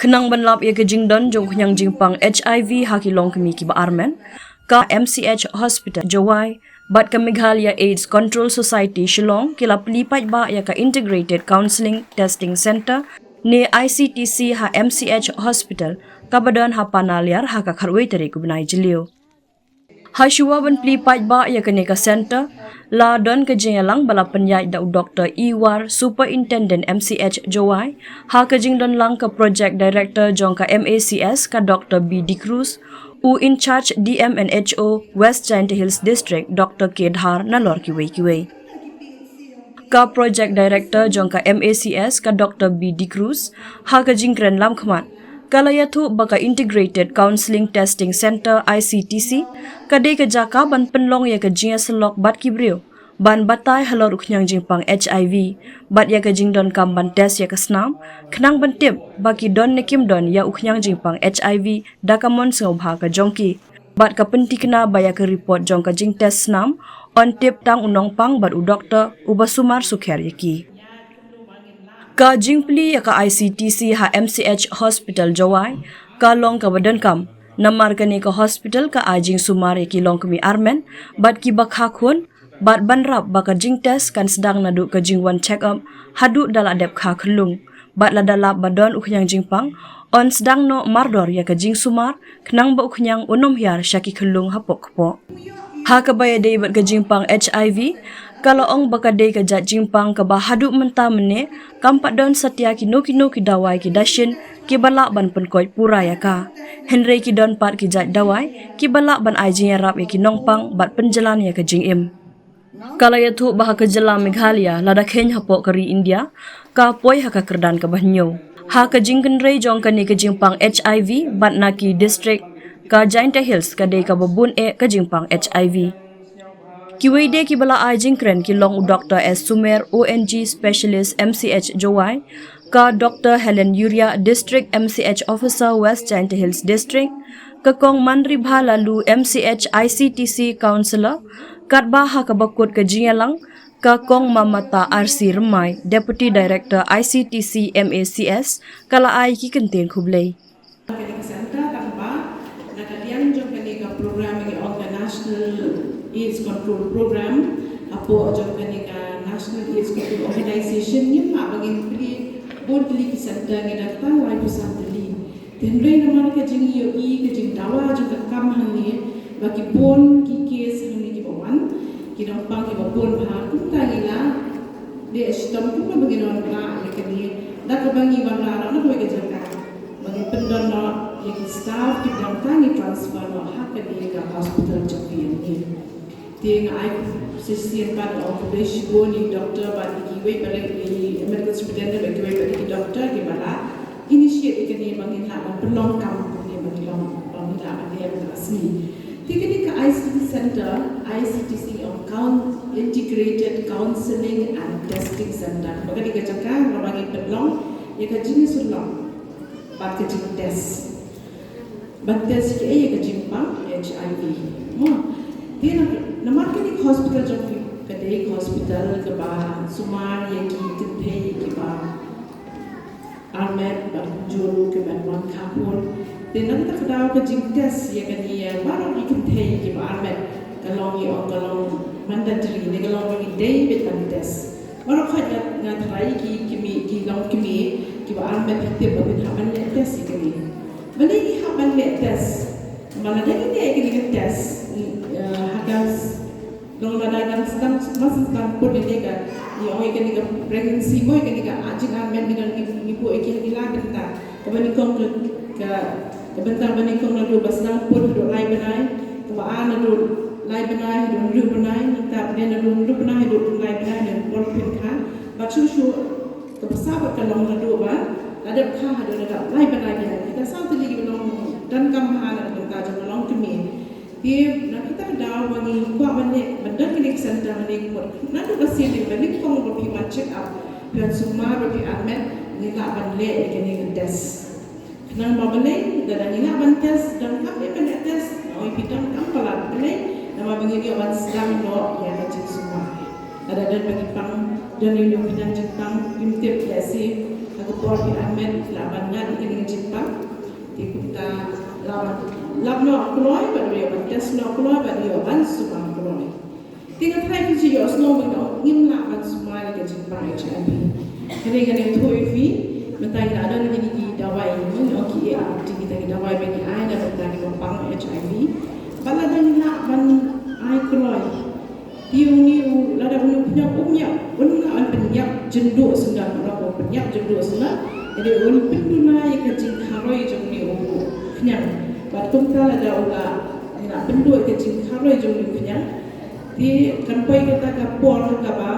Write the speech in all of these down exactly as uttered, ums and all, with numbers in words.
Khnang ban lap ïa ka jingdon jong u khñiang jingpang HIV ha ki longkmie kiba armet, ka MCH Hospital Jowai bad ka Meghalaya AIDS Control Society Shillong ki la plie paidbah ïa ka Integrated Counselling Testing Centre ne ICTC ha MCH Hospital kaba don ha Panaliar ha ka khatwei tarik u bnai Jylliew. Ha shuwa ban plie paidbah ïa kane ka centre, la don ka jingïalang ba la pynïaid da u Doctor E War, Superintendent MCH Jowai, ha ka jingdon lang ka Project Director jong ka MACS, ka Doctor B D'Cruz, u In-charge DM and HO West Jaintia Hills District, Doctor K Dhar, nalor kiwei kiwei. Ka Project Director jong ka MACS, ka Doctor B D'Cruz, ha ka jingkren lamkhmat, ka la ïathuh ba ka Integrated Counselling Testing Centre, ICTC, ka dei ka jaka ban pynlong ïa ka jingïasyllok bad ki briew ban batai halor u khñiang jingpang HIV bad ïa ka jingdonkam ban test ïa ka snam, khnang ban tip ba ki don ne kim don ïa u khñiang jingpang HIV da ka mon sngewbha ka jong ki. Bad ka pyntikna ba ïa ka report jong ka jingtest snam yn tip tang u nongpang bad u doktor uba sumar sukher ïa ki. Ka jingplie ïa ka ICTC ha MCH Hospital Jowai ka long kaba donkam, namar kane ka hospital ka ai jingsumar ïa ki longkmie armet bad kiba kha khun, bad ban rap ba ka jingtest kan sdang naduh ka jingwan check up haduh da la dep kha khyllung. Bad lada lap ba don u khñiang jingpang, yn sdang noh mardor ïa ka jingsumar, khnang ba u khñiang un ym hiar sha ki khyllung hapoh kpoh. Ha kaba ïadei bad ka jingpang HIV, ka la ong ba ka dei ka jait jingpang kaba haduh mynta mynne kam pat don satia kino kino ki dawai ki dashin kiba lah ban pynkoit pura ïa ka. Hynrei ki don pat ki jait dawai kiba lah ban ai jingïarap ïa ki nongpang bad pynjlan ïa ka jingim. Ka la ïathuh ba ha ka jylla Meghalaya, lada kheiñ hapoh ka ri India, ka poi ha ka kyrdan kaba hynñiew. Ha ka jingkynrei jong kane ka jingpang HIV bad na ki district, ka Jaintia Hills ka dei kaba bun eh ka jingpang HIV. Kiwei de kiba la ai jingkren ki long u Doctor S Sumer, O N G Specialist, MCH Jowai, ka Doctor Helen Yuria, District MCH Officer, West Jaintia Hills District, ka Kong Manribha Laloo, MCH ICTC Counselor, katba ha kaba kut ka jingïalang, ka Kong Mamata R C Rymai, Deputy Director ICTC MACS, ka la ai ki kyntien khublei. Kane ka center tang ba na ka liang jong kane ka program ngi ong ka National AIDS Control Program, hapoh jong kane ka National AIDS Control Organization ngim lah ba ngin plie bun tylli ki center, ngi dang tang laiphew san tylli. Te hynrei namar ka jingïohi ka jingdawa jong ka kam hangne ba ki bun ki case hangne kiba wan, ki nongpang kiba bun bha, kumta ngi la leh shitom kumno ba ngin wanrah ïa kane da kaba ngi wanrah noh na kawei ka jaka ba ngin pyndon noh ïa ki staff, kiba dang tang ngi transfer noh ha kane ka hospital jong ka ïing. Te nga ai shisien pat nga ong khublei shibun ïa i doktor bad ïa kiwei pat ïa i medical superintendent bad kiwei pat ïa ki doktor kiba la initiate ïa kane ba ngin lah ban pynlong kam kane ba ngin long, ba ngin lah ban leh ha kane ka sngi. Te kane ka ICT center, ICTC ong Coun-, Integrated Counselling and Testing Center. Ba kane ka jaka ba ngin pynlong ïa ka jingïasyllok bad ka jingtest. Ban test ïa ka jingpang HIV. Mo. Te na, namar kane ka hospital jong phi ka dei ka hospital kaba sumar ïa ki kynthei kiba armet bad kumjuh ruh ki ban wan kha khun. Te na kata ka daw ka jingtest ïa kane ïa baroh ki kynthei kiba armet ka long, ïa ong, ka long mandatory ne ka long ba ngi dei beit ban test. Baroh khoit nga, nga tharai ki kmie, ki longkmie kiba armet ki tip ba phin hap ban leh test ïa kane. Balei ngi hap ban leh test? Namar lada ngi leh ïa kane ka test, eh, ha ka s-, long lada dang sdang, mas sdang pud ïa kane ka, ngi ong ïa kane ka pregnancy mo, ïa kane ka, ah, jingarmet ngi dang ngi, ngi buh ïa ki ha ki lai bynta. Kaba nyngkong ka, ka, ka bynta ba nyngkong naduh ba sdang pud haduh lai bnai, kaba ar naduh lai bnai haduh hynriew bnai, nangta pdeng naduh hynriew bnai haduh lai bnai ne por phin kha. Bad shuh shuh kaba saw bad ka long naduh ba la dep kha haduh la dep lai bnai biang. Kita saw tylli kiba long donkam bha na ka bynta jong ka longkmie. Te na kata ka daw ba ngi kwah ban leh, ban don kine ki center hangne ka mut naduh ka sien ba nyngkong ba phi wan check up, phi wan sumar ba phi armet, ngi lah ban leh ïa kane ka test. Khnang ba balei, lada ngi lah ban test, donkam eh ban leh test, nga ong ïa phi donkam palat, balei, namar ba ngin ïoh ban sdang noh ïa ka jingsumar. Lada don ba ki pang, don ïa u khñiang jingpang, ngim tip lehse Ha ka por phi armet lah ban ngat ïa kane ka jingpang. Te kumta lah ban lap noh kloi bad ïoh ban test noh kloi bad ïoh ban sumar kloi. Te nga tharai phi ju ïohsngew ba ngim lah ban sumar ïa ka jingpang H I V. Hynrei ngan ïathuh ïa phi, mynta ngi la don kine ki dawai, ngi ong ki A R T, kita ki dawai ba ngi ai na bynta kiba pang H I V. Bad lada ngi lah ban ai kloi, te une u, lada une u khñiang um ïap, un lah ban pynïap jynduh senda, kaba u pynïap jynduh senda, hynrei un pynduna ïa ka jingkharoi jong une u khñiang. Bad kumta lada u la, ngi la pynduh ïa ka jingkharoi jong une u khñiang, te kan poi kata ka por kaba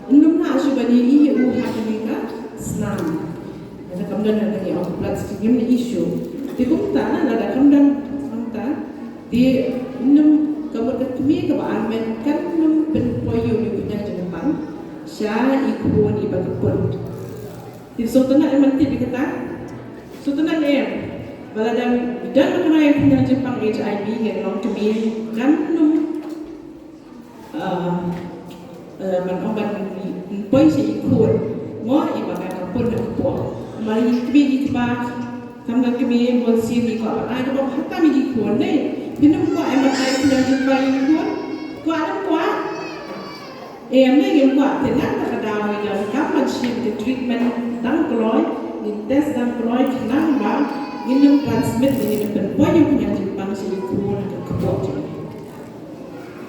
ym lah shuh ban ïohi ïa u ha kane ka snam. Lada kam don, lada ngi ong blood stain, ngim issue. Te kumta lada kam don kumta, te ym, ka mut ka kmie kaba armet kan ym pynpoi ïa u khñiang jingpang sha i khun iba kyrpad. Te sngewtynnat em, man tip ïa kata? Sngewtynnat em ba lada don kane ka khñiang jingpang H I V, ngi long kmie, kan ym Ah, eh, ban ong ban poi sha i khun. Mo, iba ka khun ha ka por. Namar i kmie i kpa, kam don kmie, bun sien i kwah ban ai, kaba khatam i khun dei. Phin ym kwah em ban ai khñiang jingpang i khun? Kwah ym kwah? Em ne ngim kwah? Te nangta ka daw ngi donkam ban shim ka treatment dang kloi, ngin test dang kloi, khnang ba ngin ym transmit, ngin ym pynpoi ïa u khñiang jingpang sha i khun ha ka kpoh jong ngi.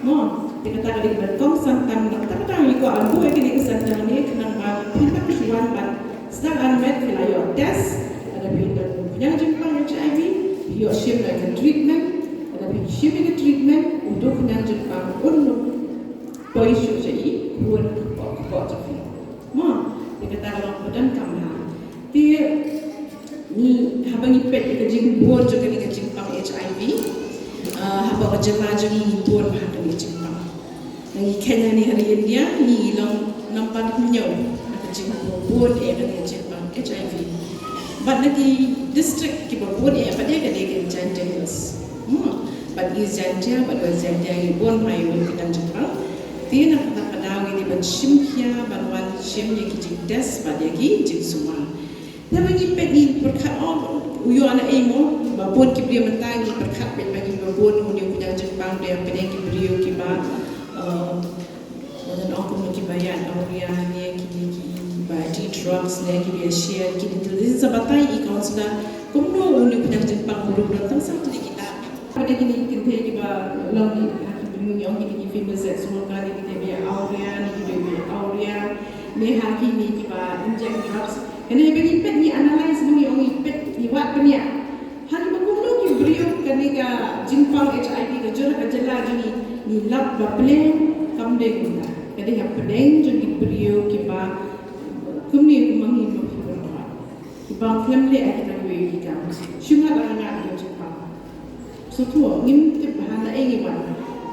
Mo, te kata ka dei ban kongsan tam, na kata ka daw ngi kwah ban buh ïa kane ka center ne khnang ba phi, lada phi wan ban sdang armet, phi la ïoh test, lada phi don khñiang jingpang H I V, phi ïoh shim ïa ka treatment, lada phi shim ïa ka treatment, uto u khñiang jingpang un ym poi shuh sha i khun kpoh kpoh jong phi. Mo, te kata ka long ba donkam ha. Te ngi, haba ngi peit ïa ka jingbun jong kane ka jingpang H I V, ah, hapoh ka jylla jong ngi, ngi bun ha kane ka jingpang. Ngi kheiñ hangne ha ri India, ngi long nambar hynñiew na ka jingbun ïa kane ka jingpang H I V. Bad na ki district kiba bun ïa, pat ïa ka dei ka Jaintia Hills. Hmm. Bad East Jaintia bad West Jaintia ngi bun bha ïa u khñiang jingpang. Te na kata ka daw ngi dei ban shim khia ban wan shim ïa ki jingtest bad ïa ki jingsumar. Te haba ngi peit ngi pyrkhat, oh, u ïoh na ei mo, ba bun ki briew mynta ngi pyrkhat beit ba ngi ba bun une u khñiang jingpang, te hapdeng ki briew kiba, eh, ngan ong kumno, kiba ïa awria ne kine kiba anti drugs ne kiba ïa share kine ki, te sa batai i counselor kumno une u khñiang jingpang u ruh don tang sa tylli ki lad. Hapdeng kine ki kynthei kiba long ki, ha ki briew ngi ong kine ki female sex worker ne kine ba ïa awria ne kiba ïa awria ne ha kine kiba inject drugs. Kane ba ngi peit ngi analyse, ba ngi ong ngi peit ngi wad bniah. Ha kiba kumno ki briew kane ka jingpang H I V ka jur ha ka jylla jong ngi, ngi lap ba pleng kam dei kumta. Ka dei hapdeng jong ki briew kiba kumne kumba ngi, ma ki briew kiba khlem leh ha kita kiwei ki kam. Shu ngat la ngat ka jingpang. Sngewthuh, ngim tip ba ha na ei ngi wan.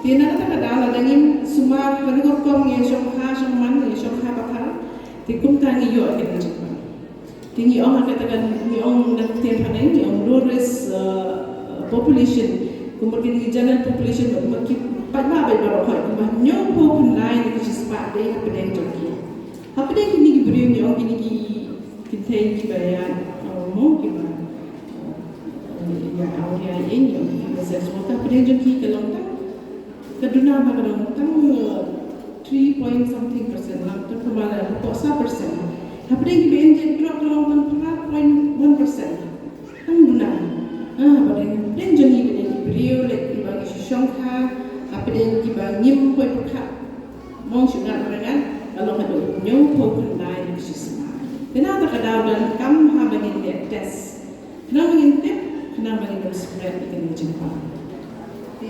Te na kata ka daw lada ngim sumar, lada ka rukom ngi shongkha shongman, ngi shongkha pathar, te kumta ngi ïoh ïa ka jingpang. Te ngi ong ha kata ka, ngi ong na ka ktien phareng ngi ong low risk, uh, population. Kumba kine ki general population, kumba ki paidbah, paidbah baroh, kumba hynñiewphew khyndai ne ka shispah dei hapdeng jong ki. Hapdeng kine ki briew ngi ong kine ki kynthei kiba ïa, uh, mo kiba, uh, ïa awria ïa ngi ong kiba sex worker, hapdeng jong ki ka long tang, ka duna ba ka long tang, uh, three point something percent, long tang kumba la hapoh saw percent. Hapdeng kiba inject drug ka long tang phra point one percent. Tang duna. Ah, hapdeng, hapdeng jong ngi, hapdeng ki briew leit kiba ngi shu shongkha, hapdeng kiba ngim poi pyrkhat. Mo, shu ngat ba ngat, ka long haduh hynñiewphew khyndai ne ka shispah. Te na kata ka daw donkam ha ba ngin leh test. Khnang ba ngin tip, khnang ba ngin ym spread ïa kane ka jingpang. Te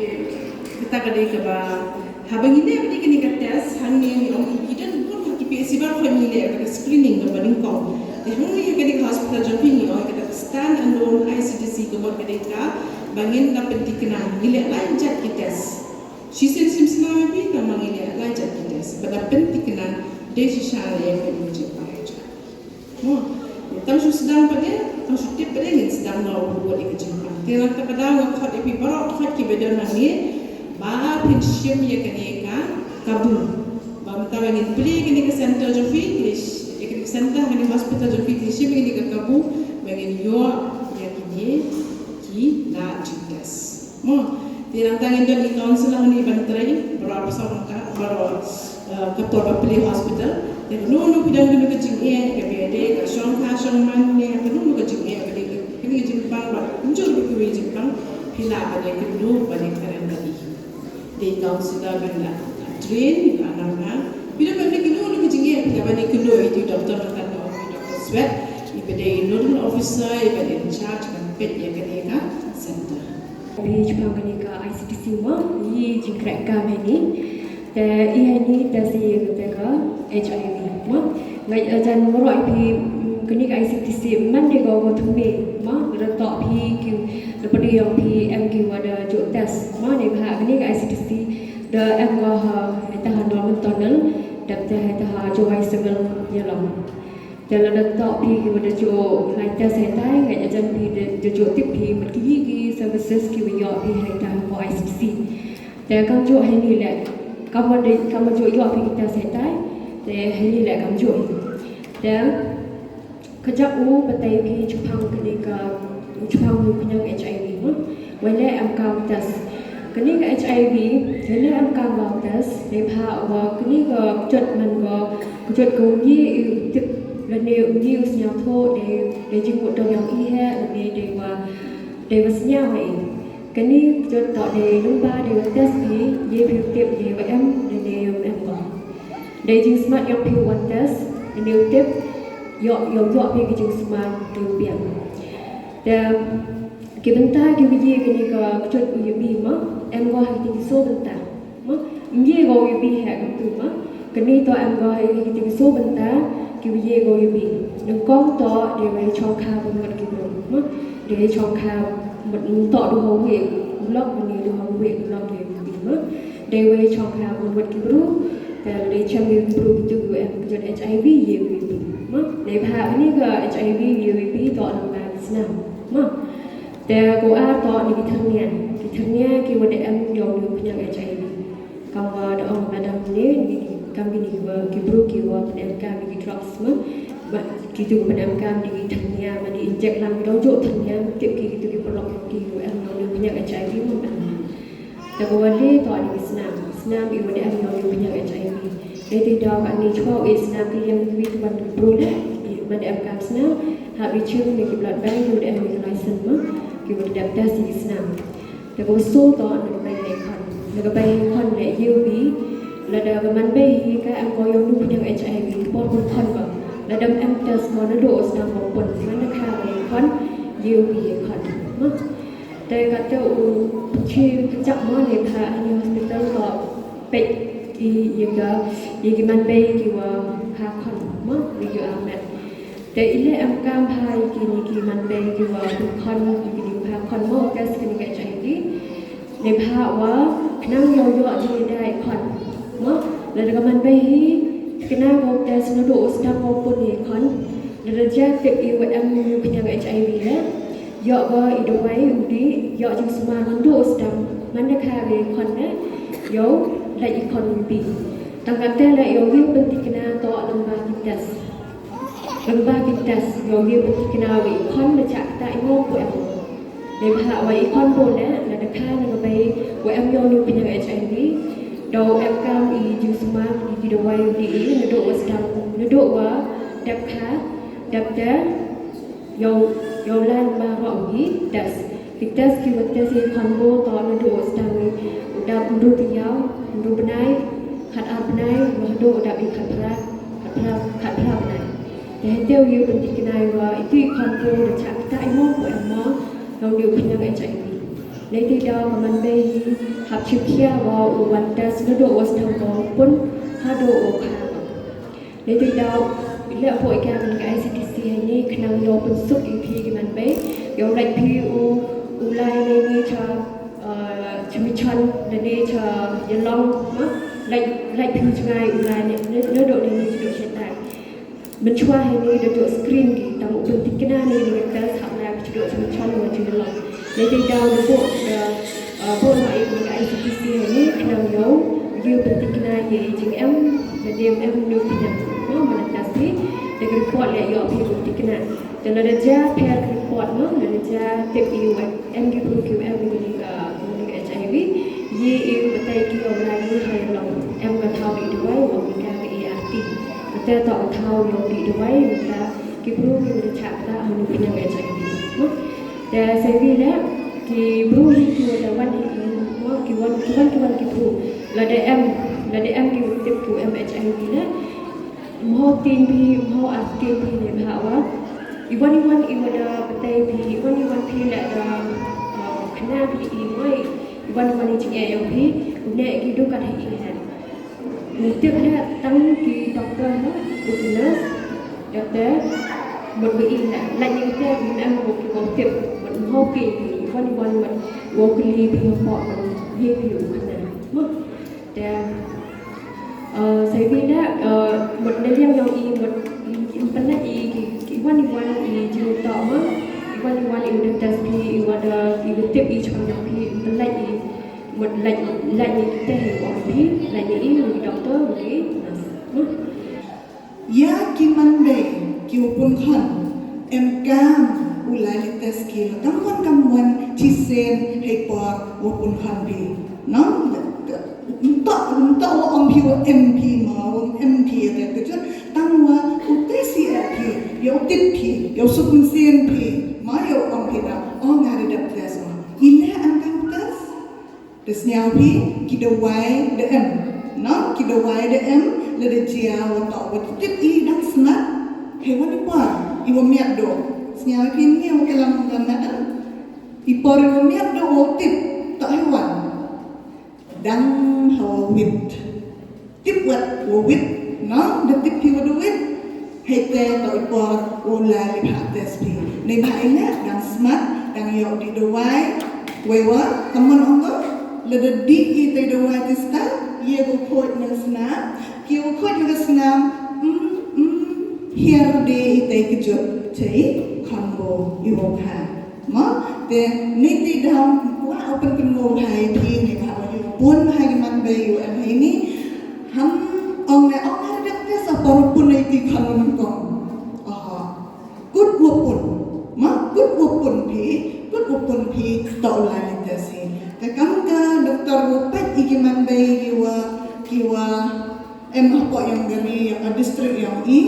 kata ka dei kaba, haba ngi leh ïa kane ka test, hangne ngi ong ki don bun ha ki P H C baroh ngi leh ïa ka screening kaba nyngkong. Te hangne ha kane ka hospital jong phi ngi ong ïa kata ka stand alone I C D C, ka mut ka dei kaba ngin da pynthikna, ngi leh lai jait ki test. Shisien shim snem phi, tang ba ngi leh lai jait ki test. Ba da pynthikna, dei shisha ïa kane ka jingpang. Mo, tang shu sdang pat de, tang shu tip pat de, ngin sdang noh u bud ïa ka jingpang. Te na kata ka daw nga khot ïa phi baroh, khot kiba don hangne, ba phin shim ïa kane ka kabu. Ba mynta ba ngin plie kane ka center jong phi, ki dei sh-, Ïa kane ka center, kane ka hospital jong phi, te shim ïa kane ka kabu ba ngin ïoh ïa kine ki lad jingtest. Mo, te nangta ngin don i counsellor hangne ban trei baroh arphew saw tyngka, baroh, eh, ka por ba plie hospital. Te kano kano phi don kano ka jingeh, ka ba dei ka shongkha shongman ne kano kano ka jingeh, ka dei kane ka jingpang bad kumjuh ruh kiwei ki jingpang, phi lah ban ïakynduh ban ïakren bad i. Dei counsellor ban da train, da nang na. Phi da ban da kynduh da ka jingeh, phi da ban da kynduh ïa i doctor, ka kynduh ïa i doctor Swet, i ba dei nodal officer, i ba dei in charge ban peit ïa kane ka center. Phi shaphang kane ka I C T C mo, i jingkhreh kam hangne. Te i hangne te sa ïa kata ka H I V mo. Nga ïa jan waroh ïa phi, mm, kane ka I C T C man dei ka, ka thymme mo, lada toh phi ki, lada phi ïoh phi em ki wa da juh test mo, neibhah kane ka I C T C da em ka ha, ha ita ha Norman Tunnel, dep te ha ita ha Jowai Civil Ïalong. Te lada toh phi ki wa da juh lai test ha ita, nga ïa jan phi da, da juh tip phi bad ki, ki services ki wa ïoh phi ha ita ha ka I C T C. Te kamjuh hangne leh, kam wa dei, kam wa juh ïoh phi ki test ha ita, te hangne leh kamjuh hi. Te ka jaka u batai phi shaphang kane ka, shaphang u khñiang H I V mo. Wa leh em kam test. Kane ka H I V, wa leh em kam test, neibhah wa kane ka kjut man ka, kjut ka ym ïoh i u tip lane ym ïoh i u sñiawthuh, dei, dei jingmut dong ïa i heh, lane dei wa, dei wa sñiaw ha i. Kane kjut toh dei lyngba dei wa test phi, ïa phi u tip dei wa em, lane ym em ko. Dei jingsmat ïa phi wan test, lane u tip, ïoh, ïoh, ïoh phi ki jingsumar dei u biang. Te ki bynta ki wa ïa kane ka kjut u ïa bi mo, em ko ha ki tyngki soo bynta. Mo, ym ïa ko u ïa bi ha kumtu mo. Kane toh em ko ha ki tyngki soo bynta, ki wa ïa ko u ïa bi. Nyngkong toh dei wa ïa shongkha bun wat ki bru mo. Dei wa ïa shongkha mut toh du ha u wei u lok, ne du ha u wei u lok dei u ïa bi mo. Dei wa ïa shongkha bun wat ki bru. Te lada shem ïa ki bru kitu ki wa em kjut H I V ïa u ïa bi mo. Neibhah kane ka H I V ïa u ïa bi toh lyngba ki snam mo. Te ka ar toh na ki thyrnia. Ki thyrnia ki wa da em ïa u khñiang H I V. Kam wa da ong madam ne, ne, kam kine ki wa, ki bru ki wa pynem kam ïa ki drugs mo. Ba, kitu ki pynem kam ïa ki thyrnia, ba da inject lang ki dang juh thyrnia, tip ki kitu ki paralok ki wa em ïa u khñiang H I V mo ban. Te ka wa le toh na ki snam, snam i wa da em ïa u khñiang H I V. Dei te daw kane chwa u i snam ki liang ki wi ki wan ki bru le, i wa da em kam snam, hap i chim ne ki blood bank, i wa da em ki license mo, ki wa da dep test ïa ki snam. Te ka wa soo toh na ka bei ha i khon. Na ka bei ha i khon le ïa u bi, lada ka man bei hi ka em ko ïa u khñiang H I V, por pun khon ko. Lada em test ko naduh u sdang ko pun. Manda kha ha i khon, ïa u bi ha i khon. Mo. Te kata u pynchi ka jaka mo neibhah ha i hospital ko peit i ïa ka, ïa ki man bei ki wa ha khon mo, ïa ki armet. Te i leh em kam ha i kine ki man bei ki wa pun khon, i kine ki wa ha khon mo, test kine ki H I V. Neibhah wa khnang ïoh ïoh jingïada i khon. Mo, lada ka man bei hi, khnang ko test naduh u sdang ko pun i khon. Lada jia tip i wa em u khñiang H I V le. Ïoh ko i dawai u dih, ïoh jingsumar naduh u sdang. Manda kha i khon le, ïoh leit i khon u bi. Tang kata le ïoh ïa u pynthikna toh lyngba ki test. Lyngba ki test ïoh ïa u pynthikna wa i khon da chah ktah i mo pu em. Neibhah wa i khon pu le, lada kha na ka bei wa em ïa u khñiang H I V. Da u em kam i jingsumar ïa ki dawai u dih i naduh wa sdang, naduh wa dep kha, dep te, ïoh, ïoh lai lyngba ruh ki test. Ki test ki wa test i khon pu toh naduh u sdang i u dap hynriew taïew, hynriew bnai, khat ar bnai, wa haduh u dap i khat phra, khat phra, khat phra bnai. Te hynriew ïa u pynthikna i wa itu i khon pu da chah ktah i mo pu em mo, ïa u khñiang H I V. Lei te daw ka man bei hi hap chim khia wa u wan test naduh wa sdang ko pun haduh u kha. Lei te daw, i leh hapoh i ka, ka I C T C hangne, khnang ïoh pynsuk ïa phi ki man bei, ïoh leit phi u, u lai lei ni cha, eh, cha Myrchond, lei ni cha Ïalong, ma, leit, leit phi u jngai u lai ne, ne, ne doh lei ni cha doh shatai. Mynshuwa hangne da doh screen ki, tang u pynthikna ne ni ka test hap lai phi cha doh cha Myrchond wa cha Ïalong. Lei te daw da buh, da, eh, buh noh ïa ka I C T C hangne, khnang ïoh, ïoh pynthikna ïa i jingem, ba dei em ne em nu pynthikna, ma, ma la test hi. Report leh ïoh phi u thikna. Te lada jia pher report mo, lada jia tip ïa u em ki bru ki u em ïa u, uh, ïa u H I V. Ïa ïa u batai ki u lai ïa u ha ïa long em ka thaw dih dawai, u ong ïa ka ka A R T. Te to ka thaw ïa u dih dawai, ïa ka ki bru ki u da chah kata ha u pynïang H I V mo. Te sa ïa leh ki bru hi ki u da wan hi mo, ki wan ki wan ki wan ki bru. Lada em, lada em ki u tip ki u em H I V leh. Mho tin phi, mho ar tin phi ne bha wa. Iwan iwan iwa da batai phi, iwan iwan phi la da, uh, khana phi i mai, iwan iwan i jingeh ïa phi, u ne ki dukat hi i hen. U tip ne tang ki doktor mo, u ki nurse, doktor, mut ba i ne, la ni te, u ne mo ki bo tip, mut mho phi, iwan iwan mut, wo kli phi ho po, mut ye phi u khana. Mut, Te, uh, sa ïa phi da, uh, mut na liang jong i mut, i, i pynlait i ki, ki wan i wan i jingtoh mo, i wan i wan i u da test phi, i wa da, i da tip i chong jong phi, i pynlait i mut lait, lait i te hi wa phi, lait i u doctor, u ki nurse. Mut. Ïa ki man bei ki u pun khon em kam u lai li test ki la kam wan kam wan chisien hei por u pun khon bi. No? Ntok ntok wa ong phi wa em phi ma wa em phi ïa ka kjut tang wa u test ïa phi ïa u tip phi ïa u subscription phi ma ïa u ong phi na ong nga da dep test ma. I leh em kam test. Te sñiaw phi ki dawai da em. No, ki dawai da em, lada jia wa toh wa tip i dang smat. Hei wan i por, i wa miat do. Sñiaw phi ni wa ka lam lam na em. I por i wa miat do wa tip, toh hei wan. Dang hawa wit. Tip wat wa wit, no? Da tip phi wa da wit. Hei te toh i por wa u lai li bha test phi. Nei bha i leh, dang smat, dang ïoh dih dawai. Wei wa, ka mon ong ko, lada dih i te dawai te sta, ïa ko khot na snam, ki ko khot na snam, mm, mm, hiar de i te kjut, te i khon bo, i wa bha. Mo, te, ni ti dam, wa open pynmong bha ïa phi, ni bha wa ïa bun bha ïa man bei ïa em hi ni. Ham, ong ne, ong ne, dak te sa por pun ïa ti khon wan kong. Aha. Kut wa pun. Mo, kut wa pun phi, kut wa pun phi, to la ni te si. Te kam ka doktor wa pet ïa ki man bei ïa wa, ki wa, em hapoh ïa ka ri, ïa ka district ïa i.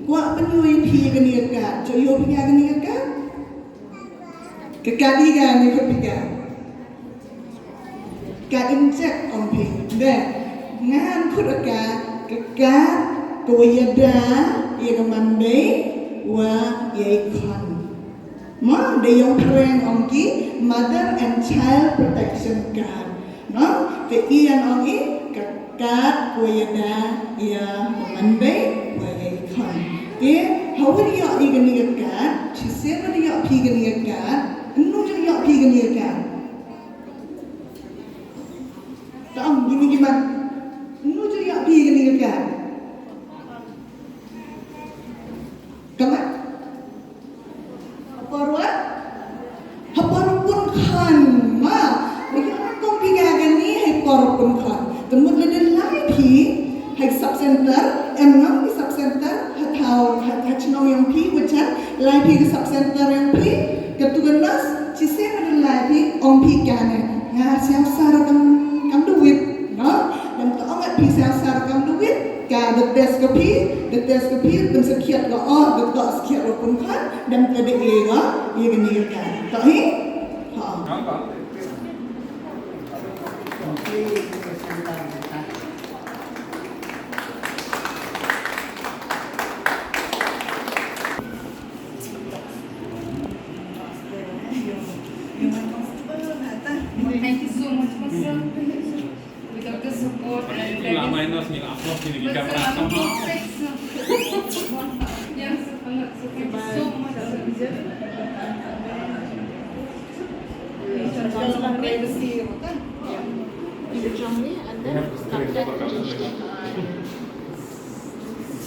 Wa pynïoh ïa phi ka ni ka, cho ïoh phi ka ni ka. Ka kad i ka ni khut phi ka. Kad in check ong phi. Be. Ngan khut ka, ka kad, ka wa ïada, ïa ka man bei, wa ïa i khon. Ma, da ïong phareng ong ki, mother and child protection card. No, te i an ong i, ka kad, ka wa ïada, ïa ka man bei, wa ïa i khon. Te, hawa da ïoh i kani ka kad, chisien wa da ïoh phi kani ka kad, anu da ïoh phi kani ka kad. Tang, gini ki man. Anu da ïoh phi kani ka kad. Ka man. Hapor wa? Hapor pun khon ma. Ri ka kong phi ka kani hapor pun khon. Te mut lada lai phi ha sub center, em nong ki sub center, ha thaw, ha, ha chnong ïong phi, wa chan, lai phi ka sub center ïong phi, ka tu ka nurse, chisien lada lai phi, ong phi kane. Nga siaw sar kam, kam da wit, no? Dang to ong phi siaw sar kam da wit. Ka da test ka phi, da test ka phi, pyn sakhiat ka o, da to sakhiat ka pun khan, dang ka da e ka, e ka ni ka. To hi? Ha. Thank you so much, Pastor. With all the support and guidance. Ila minus ni, la plus ni, kita merasa. Yes, a lot. So thank you so much, sir. Privacy, okay? You join me and then contact.